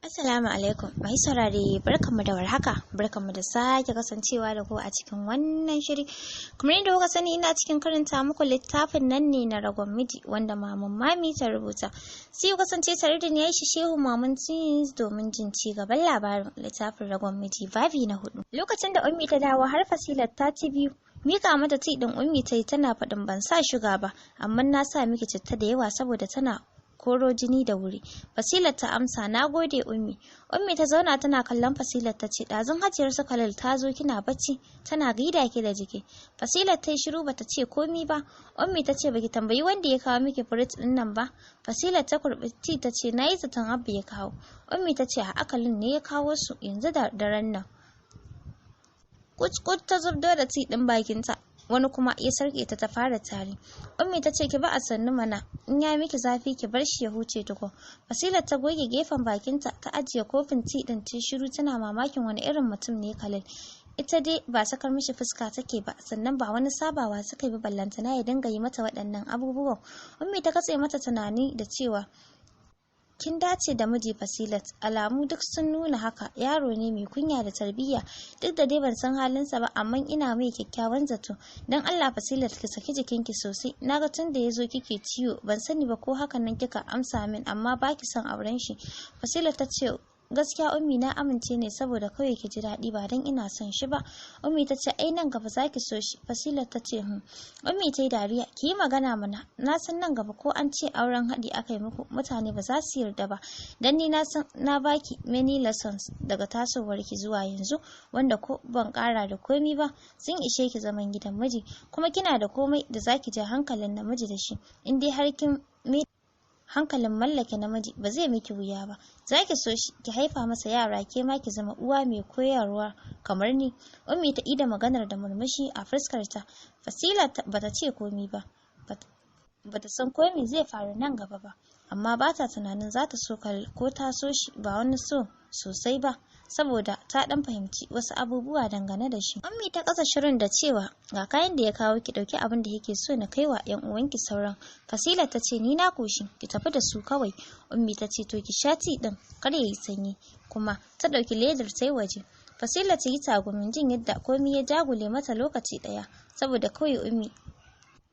Assalamu alaikum mai saurare, barkanmu da warhaka, barkanmu da sake kasancewa da ku a cikin wannan shiri. Kamar yadda kuka sani, ina cikin karanta muku littafin nan ne na Ragon Miji, wanda Maman Mami ta rubuta. Sai ku kasance tare da ni, Aisha Shehu Maman Twins, domin jin ci gaban labarin littafin Ragon Miji, babi na hudu. Lokacin da Ummi ta dawo, har Fasilat ta ci biyu. Mika mata tea din Ummi ta yi tana faɗin, "Ban sa shuga ba, amma na sa miki citta da yawa saboda tana koro jini da wuri." Fasilat ta amsa, "Na gode, Ummi." Ummi ta zauna tana kallon Fasilat ta ce, "Ɗazun hajiyar su Khalil ta zo kina bacci, tana gaida ki da jiki." Fasilat ta yi shiru, bata ce komi ba. Ummi ta ce, "Baki tambayi wanda ya kawo miki fruit ɗin nan ba?" Fasilat ta kurɓi tea ta ce, "Na yi zaton Abba ya kawo." Ummi ta ce, "A akalin ne ya kawo su yanzu da daren nan." Kuc ta zubdo da tea ɗin bakinta, wani kuma ya sarke ta, ta fara tari. Ummi ta ce, "Ki ba a sannu mana, in ya miki zafi ki bar shi ya huce tukun." Fasila ta goge gefen bakinta, ta ajiye kofin tea din, ta shiru tana mamakin wani irin mutum ne Khalil. Ita dai ba sakar mishi fuska take ba, sannan ba wani sabawa suka yi ballantana ya dinga yi mata waɗannan abubuwan. Ummi ta katse mata tunani da cewa, "Kin dace da miji, Fasilat. Alamu duk sun nuna haka. Yaro ne mai kunya da tarbiyya. Duk da dai ban san halinsa ba, amma ina mai kyakkyawan zato. Dan Allah, Fasilat, ki saki jikinki sosai. Naga tun da yazo kike ciwo. Ban sani ba ko hakan nan kika amsa min, amma baki son auren shi." Fasilat ta ce, "Gaskiya, Ummi, na amince ne saboda kawai ki ji daɗi, ba don ina son shi ba." Ummi ta ce, "Ai nan gaba zaki so shi." Fasila ta ce, "Hmm." Ummi ta yi dariya. "Ki yi magana mana. Na san nan gaba ko an ce auren haɗi aka yi muku, mutane ba za su yarda ba, dan ni na san na baki many lessons daga tasowar ki zuwa yanzu, wanda ko ban ƙara da komi ba sun ishe ki zaman gidan miji. Kuma kina da komai da zaki ja hankalin namiji da shi. In dai har kin hankalin mallake namiji, ba zai miki wuya ba. Za ki so shi, ki haifa masa yara, ke ma ki zama uwa mai koyarwa kamar ni." Ummi ta ida maganar da murmushi a fuskarta. Fasila bata ce komi ba. Bata san ko me zai faru nan gaba ba, amma ba ta tunanin za ta so ko ta so shi ba wani so sosai ba, saboda ta dan fahimci wasu abubuwa dangane da shi. Ummi ta kasa shirin da cewa, "Ga kayan da ya kawo, ki dauki abin da yake so, na kaiwa yan uwanki sauran." Fasila ta ce, "Ni na koshi, ki tafi da su kawai." Ummi ta ce, "To ki sha tea din, kar yayi sanyi." Kuma ta dauki ledar ta yi waje. Fasila ta yi tagumin jin yadda komai ya jagule mata lokaci daya, saboda kawai Ummi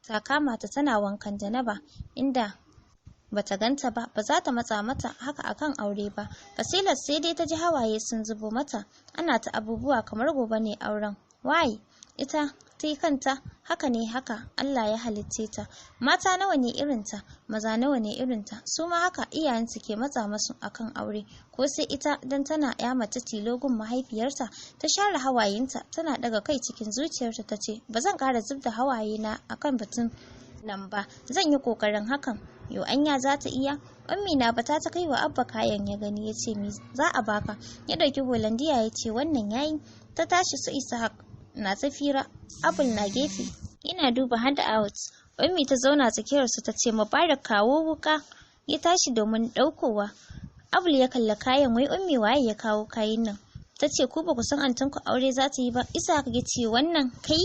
ta kama ta tana wankan janaba. Inda bata ganta ba, ba za ta matsa mata haka akan aure ba. Fasilat sai dai ta ji hawaye sun zubo mata. Ana ta abubuwa kamar gobe ne auren. Why ita ta yi kanta haka ne? Haka Allah ya halicce ta. Mata nawa ne irinta? Maza nawa ne irinta? Su ma haka iyayensu ke matsa masu akan aure, ko sai ita dan tana ya mace tilo gun mahaifiyarta? Ta share hawayenta tana daga kai. Cikin zuciyarta ta ce, "Ba zan ƙara zub da hawaye na akan batun nan ba. Zan yi kokarin hakan." Yo, anya za ta iya? Ummi na bata ta kai wa Abba kayan, ya gani ya ce, "Me za a baka?" Ya dauki holandiya ya ce, "Wannan yayi." Ta tashi. Su Ishaq na tafira, Abul na gefe yana duba hand out. Ummi ta zauna tsakiyar su ta ce, "Mubarak, kawo wuka." Ya tashi domin daukowa. Abul ya kalla kayan, "Wai Ummi, waye ya kawo kayan nan?" Ta ce, "Ku ba ku san antanku aure za ta yi ba?" Ishaq ya ce, "Wannan kai?"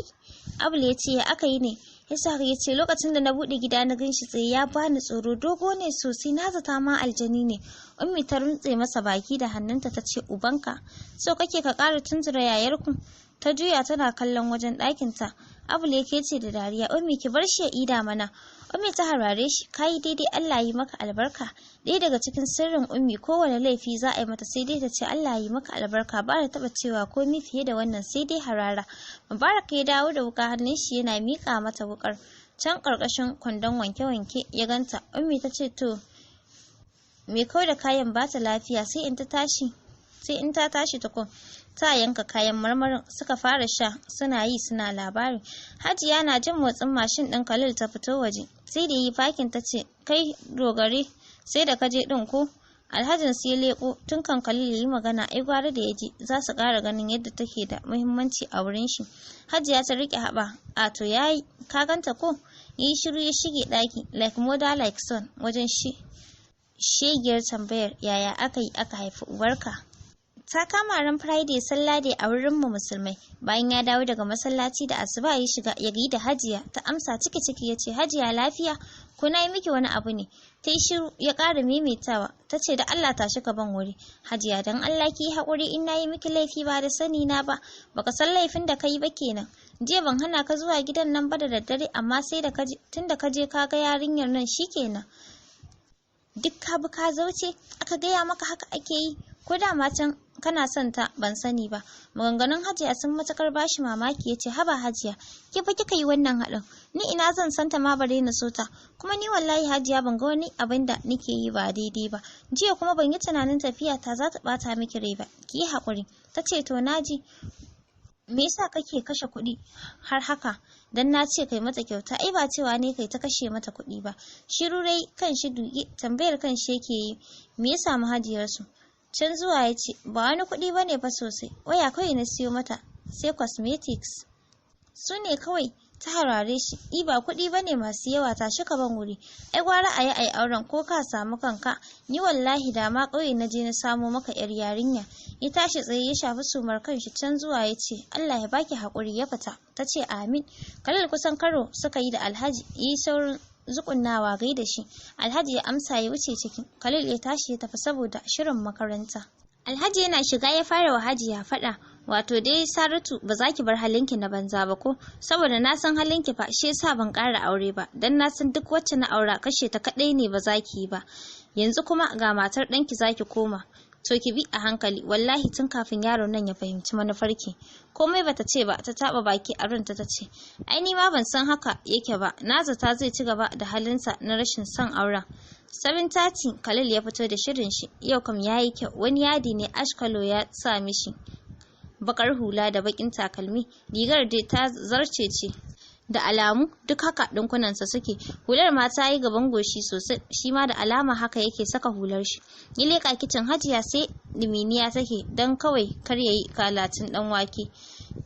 Abul ya ce, "Ya aka yi ne?" Ishaq ya ce, "Lokacin da na bude gida na ganshi tsaye, ya bani tsoro. Dogo ne sosai, na zata ma aljani ne." Ummi ta runtse masa baki da hannunta ta ce, "Ubanka, so kake ka ƙara tunzura yayarku?" Ta juya tana kallon wajen ɗakinta. Abul yake ce da dariya, "Ummi, ki bar shi ya ida mana." Ummi ta harare shi, "Kayi daidai, Allah yi maka albarka." Ɗaya daga cikin sirrin Ummi, kowane laifi za a yi mata sai dai ta ce, "Allah yi maka albarka." Ba ta taɓa cewa komi fiye da wannan, sai dai harara. Mubarak ya dawo da wuka hannun shi yana miƙa mata wukar. Can ƙarƙashin kwandon wanke-wanke ya ganta. Ummi ta ce, "To me kau da kayan ba ta lafiya, sai in ta tashi tukun ta yanka kayan marmarin." Suka fara sha, suna yi suna labari. Hajiya na jin motsin mashin ɗin Khalil ta fito waje. Sai da yi fakin ta ce, "Kai dogare, sai da kaje ɗin ko?" Alhajin sai leko tun kan Khalil ya yi magana. Ai gwara da ya ji, za su ƙara ganin yadda take da muhimmanci a wurin shi. Hajiya ta riƙe haɓa, "A to yayi, ka ganta ko?" Yi shiru ya shige ɗaki. Like mother like son wajen shi shegiyar tambayar yaya aka yi aka haifi uwarka. Ta kama ran Friday, sallah dai a wurin mu Musulmai. Bayan ya dawo daga masallaci da asuba, ya shiga ya da Hajiya. Ta amsa ciki ciki. Ya ce, "Hajiya, lafiya? Ko na yi miki wani abu ne?" Ta yi shiru. Ya ƙara maimaitawa. Ta ce, "Da Allah tashi ka ban wuri." "Hajiya, dan Allah ki yi haƙuri in nayi miki laifi ba da sani na ba." "Baka san laifin da kai ba kenan. Jiya ban hana ka zuwa gidan nan ba da daddare, amma sai da kaje, tunda ka je ka ga yarinyar nan, shikenan duk ka bi ka zauce. Aka gaya maka haka ake yi? Ko da ma can kana son ta, ban sani ba." Maganganun Hajiya sun matukar bashi mamaki. Yace, "Haba Hajiya, ke fa kika yi wannan haɗin. Ni ina zan san ta ma bare na so ta? Kuma ni wallahi Hajiya, ban ga wani abin da nake yi ba daidai ba jiya, kuma ban yi tunanin tafiya ta za ta bata miki rai ba. Ki yi haƙuri." Ta ce, "To naji. Me yasa kake kashe kuɗi har haka? Dan na ce kai mata kyauta, ai ba cewa ne kai ta kashe mata kuɗi ba." Shiru dai, kan shi duke, tambayar kan shi yake yi, me ya samu hajiyar su? Can zuwa ya ce, "Ba wani kuɗi bane fa sosai, waya kawai na siyo mata, sai cosmetics, su ne kawai." Ta harare shi, "I ba kuɗi bane masu yawa, tashi ka ban wuri. Ai gwara a yi ai auren, ko ka samu kanka. Ni wallahi da ma ƙauye na je na samo maka yar yarinya." Ya tashi tsaye ya shafi sumar kanshi, can zuwa ya ce, "Allah ya baki haƙuri." Ya fita. Ta ce, "Amin." Kalal kusan karo suka yi da Alhaji, yi saurin zukunnawa gaida shi. Alhaji ya amsa ya wuce ciki. Khalil ya tashi ya tafi saboda shirin makaranta. Alhaji yana shiga ya fara wa Hajiya faɗa. "Wato dai Saratu, ba za ki bar halinki na banza ba ko? Saboda na san halinki fa, shi yasa ban ƙara aure ba, dan na san duk wacce na aura kashe ta kaɗai ne ba za ki yi ba. Yanzu kuma ga matar ɗanki za ki koma. To ki bi a hankali, wallahi tun kafin yaron nan ya fahimci manufarki." Komai bata ce ba, ta taba baki a ranta ta ce, "Ai ni ma ban san haka yake ba, na zata zai ci gaba da halinsa na rashin son auren." 7:30 Khalil ya fito da shirin shi. Yau kam yayi kyau. Wani yadi ne ash colour ya sa mishi, bakar hula da bakin takalmi. Rigar dai ta zarce ce, da alamu duk haka ɗinkunansa suke. Hular ma ta yi gaban goshi sosai, shi ma da alama haka yake saka hular shi. Ya leƙa kicin, Hajiya sai diminiya take don kawai kar yayi kalatin ɗan wake.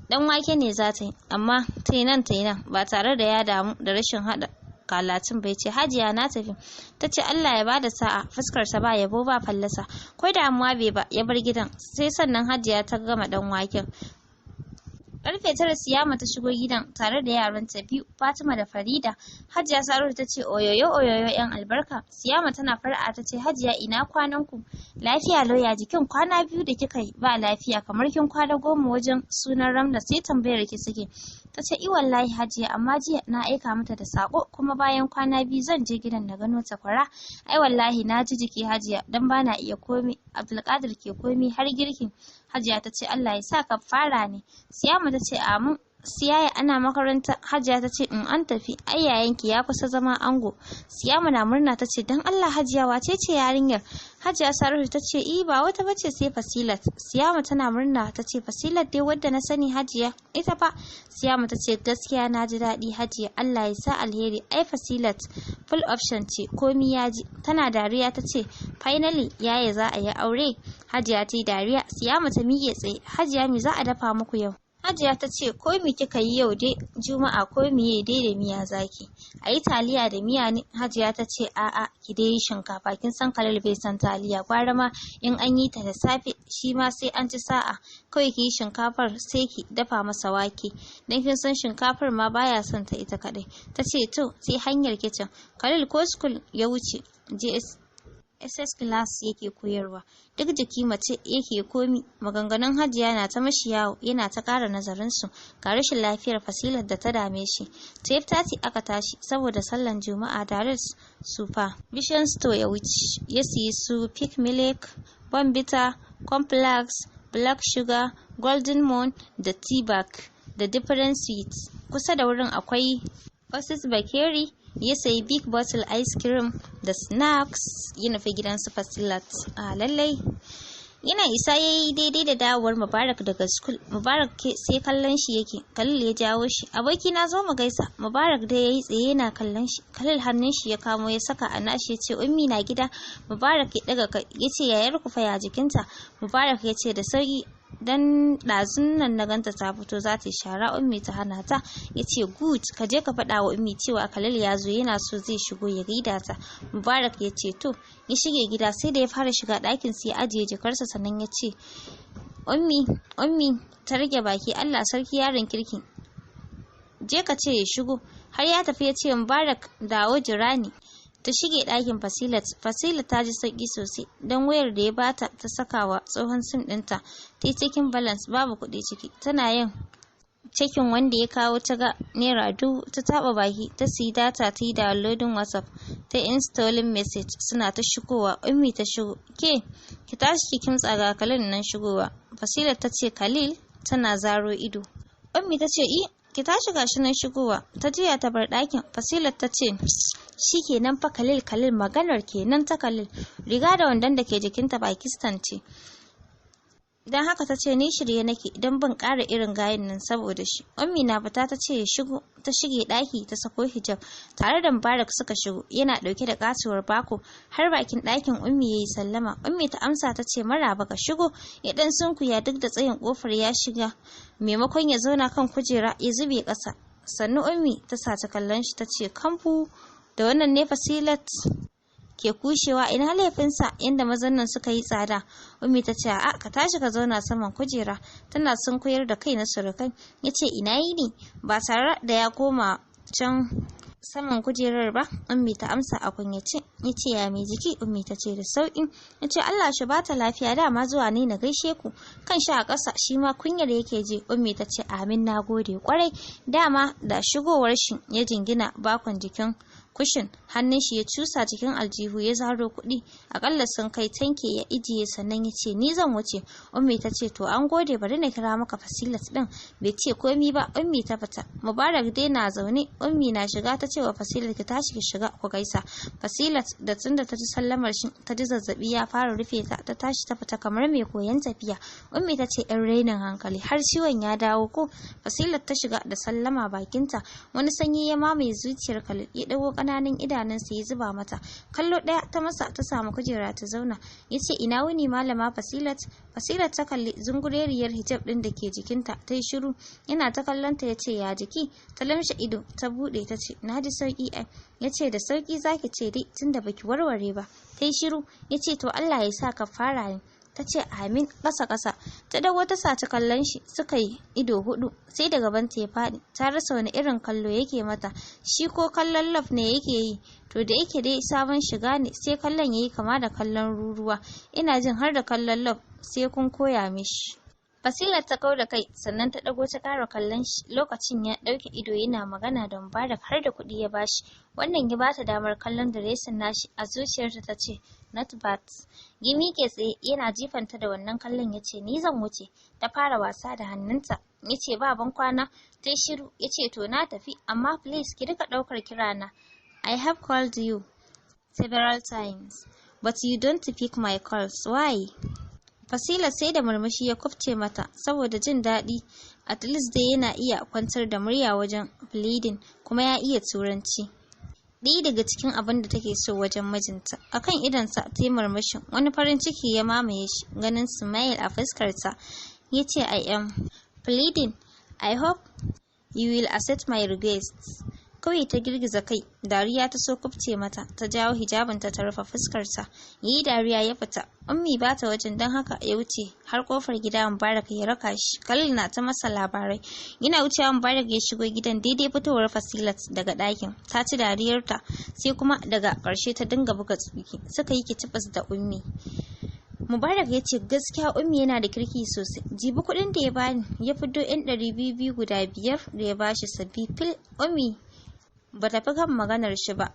Ɗan wake ne za ta yi, amma ta yi nan ta yi nan, ba tare da ya damu da rashin haɗa kalatin bai ce, "Hajiya, na tafi." Ta ce, "Allah ya bada sa'a." Fuskar ta ba yabo ba fallasa. Ko damuwa bai ba, ya bar gidan. Sai sannan Hajiya ta gama dan waken. Karfe 9 Siyama ta shigo gidan tare da yaranta biyu, Fatima da Farida. Hajiya Saratu ta ce, "Oyoyo, oyoyo, yan albarka." Siyama tana fara'a ta ce, "Hajiya, ina kwanan ku?" "Lafiya lauya jikin? Kwana biyu da kika yi ba lafiya, kamar kin kwana 10 wajen sunan Ramla, sai tambayar ki suke." Ta ce, "I wallahi Hajiya, amma jiya na aika mata da sako, kuma bayan kwana 2 zan je gidan na gano ta kwara. Ai wallahi na ji jiki Hajiya, dan bana iya komi, Abdulkadir ke komi har girkin." Hajiya ta ce, "Allah ya sa ka fara ne." Siyama ta ce, "Amin. Siyaya, ana makaranta?" Hajiya ta ce, "In an tafi, ai yayanki ya kusa zama ango." Siyama na murna ta ce, "Dan Allah Hajiya, wace ce yarinyar?" Hajiya Saratu ta ce, "I ba wata bace sai Fasilat." Siyama tana murna ta ce, "Fasilat dai wadda na sani Hajiya, ita fa." Siyama ta ce, "Gaskiya na ji daɗi Hajiya, Allah ya sa alheri. Ai Fasilat full option ce, komi ya ji." Tana dariya ta ce, "Finally yaya za a yi aure." Hajiya ta yi dariya. Siyama ta miƙe tsaye, "Hajiya, me za a dafa muku yau?" Hajiya ta ce, "Ko me kika yi yau dai Juma'a, ko miye dai da miya zaki. A yi taliya da miya ne?" Hajiya ta ce, "A'a, ki dai yi shinkafa, kin san Khalil bai san taliya, gwara ma in an yi ta da safe, shi ma sai an ci sa'a. Kawai ki yi shinkafar, sai ki dafa masa wake. Dan kin san shinkafar ma baya son ta ita kadai." Ta ce, "To." Sai hanyar kicin. Khalil ko school ya wuce, JSS class yake koyarwa. Duk jiki mace yake komi. Maganganun Hajiya na ta mashi yawo, yana ta ƙara nazarin su. Ga rashin lafiyar Fasilar da ta dame shi. 12:30 aka tashi saboda sallan Juma'a. Direct Super Vision Store ya wuce, ya siyi su Peak Milk, Bournvita, Complex, Black Sugar, Golden Morn da tea bag da different sweets. Kusa da wurin akwai Oasis Bakery, ya sayi big bottle ice cream da snacks, ya nufi gidan su Fasilat. A lallai yana isa ya yi daidai da dawowar Mubarak daga school. Mubarak sai kallon shi yake. Khalil ya jawo shi, "Aboki na, zo mu gaisa." Mubarak dai yayi tsaye yana kallon shi. Khalil hannun shi ya kamo ya saka a nashi, ya ce, "Ummi na gida?" Mubarak ya daga kai, ya ce, "Yayar ku fa, ya jikinta?" Mubarak ya ce, "Da sauki, dan ɗazun nan na ganta ta fito za ta yi shara, Ummi ta hana ta." Ya ce, "Good, ka je ka faɗa wa Ummi cewa Khalil ya zo, yana so zai shigo ya gaida ta." Mubarak ya ce, "To." Ya shige gida. Sai da ya fara shiga ɗakin sai ya ajiye jakarsa, sannan ya ce, "Ummi, Ummi." Ta rage baki, "Allah sarki, yaron kirki, je ka ce ya shigo." Har ya tafi ya ce, "Mubarak, dawo, jira ni." Ta shige ɗakin Fasilat. Fasila ta ji sauƙi sosai don wayar da ya bata ta sakawa tsohon SIM ɗinta. Ta yi checking balance, babu kuɗi ciki. Tana yin checking wanda ya kawo ta ga ₦1000. Ta taɓa baki ta siyi data, ta yi downloading WhatsApp, ta installing message suna ta shigowa. Ummi ta shigo. "Ke, ki tashi ki kimtsa, ga Khalil nan shigowa." Fasila ta ce, "Khalil?" tana zaro ido. Ummi ta ce, "I, ki tashi, gashi nan shigowa." Ta juya ta bar ɗakin. Fasilat ta ce, "Shi kenan fa, Khalil, Khalil, maganar kenan ta Khalil." Riga da wandon da ke jikinta Pakistan ce. Idan haka ta ce, "Ni shirye nake idan ban ƙara irin gayin nan saboda shi." Ummi na fita ta ce ya shigo. Ta shige ɗaki ta sako hijab. Tare da Mubarak suka shigo, yana ɗauke da katuwar bako. Har bakin ɗakin Ummi yayi sallama. Ummi ta amsa ta ce, "Maraba, ka shigo." Ya ɗan sunkuya duk da tsayin ƙofar ya shiga. Maimakon ya zauna kan kujera, ya zube ƙasa. "Sannu." Ummi ta saci kallon shi ta ce, "Kamfu da wannan ne Fasilat ke kushewa? Ina laifinsa, inda mazan nan suka yi tsada?" Ummi ta ce, "A, ka tashi ka zauna saman kujera." Tana sunkuyar da kai na surukai. Ya ce, "Ina yi ne?" ba tare da ya koma can saman kujerar ba. Ummi ta amsa a kunyace. Ya ce, "Ya mai jiki?" Ummi ta ce, "Da sauki." Ya ce, "Allah shi bata lafiya, dama zuwa ne na gaishe ku." Kan shi a ƙasa, shi ma kunyar yake ji. Ummi ta ce, "Amin, na gode kwarai." Dama da shigowar shi ya jingina bakon jikin cushion, hannun shi ya cusa cikin aljihu ya zaro kuɗi akalla sun kai 10K ya ijiye. Sannan ya ce, "Ni zan wuce." Ummi ta ce, "To, an gode, bari na kira maka Fasilat din." Bai ce komi ba. Ummi ta fita. Mubarak dai na zaune. Ummi na shiga ta ce wa Fasilat, "Ki tashi ki shiga ku gaisa." Fasilat da tunda ta ji sallamar shi ta ji zazzabi ya fara rufe ta, ta tashi ta fita kamar mai koyan tafiya. Ummi ta ce, "Yan rainin hankali, har ciwon ya dawo ko?" Fasilat ta shiga da sallama bakinta. Wani sanyi ya mamaye zuciyar Khalil. Ya dago ƙananan idanunsa ya zuba mata. Kallo ɗaya ta masa, ta samu kujera ta zauna. Ya ce, "Ina wuni, Malama Fasilat?" Fasilat ta kalli zungureriyar hijab ɗin da ke jikinta, ta yi shiru. Yana ta kallonta ya ce, "Ya jiki?" Ta lamshe ido ta buɗe ta ce, "Na ji sauƙi ai." Ya ce, "Da sauƙi zaki ce dai, tunda baki warware ba." Ta yi shiru. Ya ce, "To, Allah ya sa ka fara ne." Ta ce, "Amin," ƙasa ƙasa. Ta dago ta saci kallon shi, suka yi ido hudu. Sai da gabanta ya faɗi. Ta rasa wani irin kallo yake mata shi, ko kallon love ne yake yi? To, da yake dai sabon shiga ne, sai kallon yayi kama da kallon ruruwa. Ina jin har da kallon love sai kun koya mishi. Fasilat ta kau da kai, sannan ta ɗago ta ƙara kallon shi. Lokacin ya ɗauke ido yana magana da Mubarak, har da kuɗi ya bashi. Wannan ya bata damar kallon dressing nashi. A zuciyarta ta ce, "Not bad." Ya miƙe tsaye yana jifanta da wannan kallon ya ce, "Ni zan wuce." Ta fara wasa da hannunta. Ya ce, "Ba ban kwana." Ta shiru. Ya ce, "To, na tafi, amma please ki rika ɗaukar kirana. I have called you several times, but you don't pick my calls. Why?" Fasila sai da murmushi ya kufce mata saboda jin daɗi. At least dai yana iya kwantar da murya wajen pleading, kuma ya iya Turanci. Ɗaya daga cikin abin da take so wajen mijinta. Akan idonsa ta yi murmushin, wani farin ciki ya mamaye shi ganin smile a fuskarta. Ya ce, "I am pleading. I hope you will accept my request." Kawai ta girgiza kai. Dariya ta so kubce mata. Ta jawo hijabinta ta rufe fuskarta. Yi dariya ya fita. Ummi ba ta wajen, don haka ya wuce har kofar gida Mubarak ya raka shi. Khalil na ta masa labarai. Yana wucewa Mubarak ya shigo gidan daidai fitowar Fasilat daga ɗakin. Ta ci dariyarta, sai kuma daga ƙarshe ta dinga buga tsuki. Suka yi kicibis da Ummi. Mubarak ya ce, "Gaskiya Ummi yana da kirki sosai. Jibi kuɗin da ya bani." Ya fito yan 200 guda biyar da ya bashi, sabbi fil. Ummi ba ta fi kan maganar shi ba.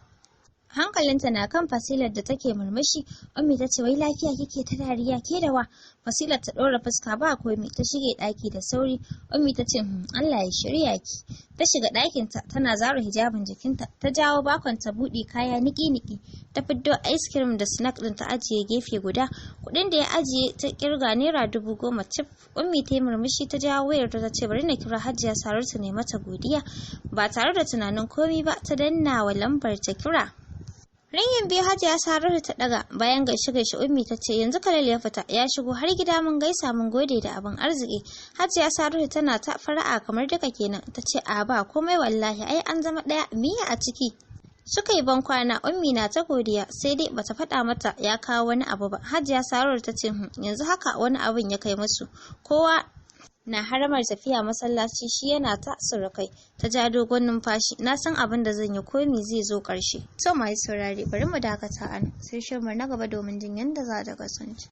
Hankalinta na kan Fasilar da take murmushi. Ummi ta ce, "Wai lafiya kike ta dariya, ke da wa?" Fasilar ta ɗora fuska, "Ba komai." Ta shige ɗaki da sauri. Ummi ta ce, Allah ya shirya ki." Ta shiga ɗakinta tana zara hijabin jikinta. Ta jawo bakon ta buɗe, kaya niki-niki. Ta fiddo ice cream da snack ɗin ta ajiye gefe guda. Kuɗin da ya ajiye ta kirga, ₦10,000 cif. Ummi ta yi murmushi, ta jawo wayar ta ce, "Bari na kira Hajiya Saratu ne mata godiya." Ba tare da tunanin komai ba ta danna wa lambar ta kira. Ringing biyu Hajiya Saratu ta daga. Bayan gaishe gaishe, Ummi ta ce, "Yanzu Khalil ya fita, ya shigo har gida, mun gaisa, mun gode da abin arziki." Hajiya Saratu tana ta fara'a kamar duka kenan. Ta ce, "A, ba komai wallahi, ai an zama daya, miya a ciki." Suka yi ban kwana, Ummi na ta godiya, sai dai bata faɗa mata ya kawo wani abu ba. Hajiya Saratu ta ce, Yanzu haka wani abun ya kai musu." Kowa Na haramar tafiya masallaci, shi yana ta surukai. Ta ja dogon numfashi. Na san abin da zan yi, ko zai zo ƙarshe. To, mai saurare, bari mu dakata a nan, sai shirin na gaba domin jin yadda za ta kasance.